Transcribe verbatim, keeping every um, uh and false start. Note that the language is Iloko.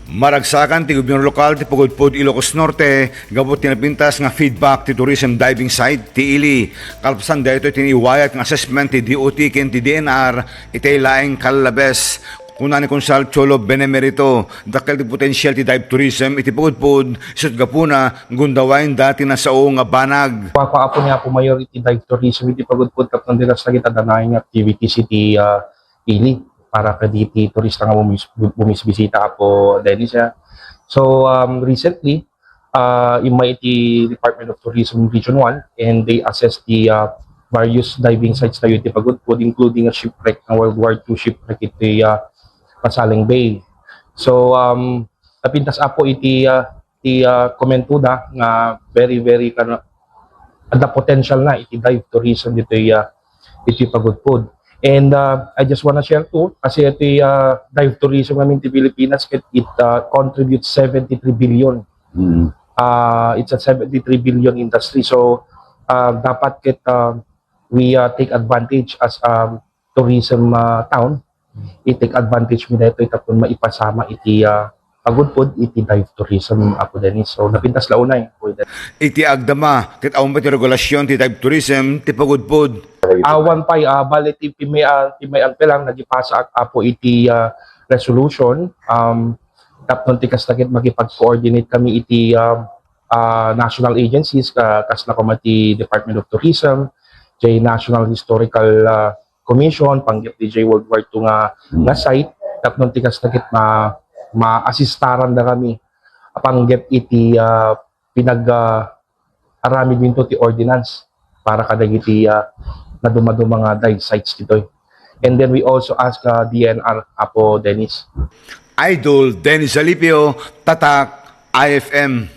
Maragsakan ti gobierno lokal ti Pagudpud, Ilocos Norte gapu ti napintas nga feedback ti tourism diving site ti Ili. Kalpasan daytoy ti naiwayat nga assessment ti D O T ken ti D N R iti laeng kallabes. Kuna ni Konsehal Cholo Benemerito, dakkel ti potensial ti dive tourism iti Pagudpud, isut' gapuna, gundawayenda ti nasao nga banag. Kuakua, Apo, ni Apo Mayor, iti dive tourism iti Pagudpud tapno dita sa kita danay nga activities iti, ah, Ili para kaditi turista nga bumis-, bumisbisita, Apo Dennis, ah. So, um, recently, uh, immay iti Department of Tourism Region one, and they assess the, uh, various diving sites tayo iti Pagudpud, including a shipwreck, a World War two shipwreck iti, uh, Pasaleng Bay. So, um, napintas, Apo, iti, uh, ti, uh, komentoda nga very, very kan-, adda potential na iti dive tourism ditoy, uh, iti Pagudpud. And, uh, I just wanna share too, kasi iti, uh, dive tourism namin ti Pilipinas, it, it, uh, contributes seventy-three billion. Mm. Uh, it's a seventy-three billion industry. So, uh, dapat ket, uh, we, uh, take advantage as, um, tourism, uh, town. I-take advantage mi daytoy tapno maipasama iti, uh, Pagudpud iti dive tourism, Apo Dennis. So, napintas la unay, Kuya Dennis. Iti agdama, ket awan pay ti regulasyon ti dive tourism ti Pagudpud. Awan pay, ah, bale ti pimay-, ah, ti may-, ang lang nagipasa ak-, Apo, iti, ah, resolution, um, tapno ti kasta ket makipag-coordinate kami iti, um, ah, national agencies, ka-, kasla koma ti Department of Tourism, ti National Historical, ah, Commission, panggep ti World War two nga, nga site, tapno ti kasta ket ma-, maasistaran da kami, panggep iti, ah, pinag, ah, aramid minto ti ordinance para kadagiti, ah, nadumaduma nga dive sites ditoy. And then we also ask, ah, D N R, Apo Dennis. Idol Dennis Alipio, Tatak I F M.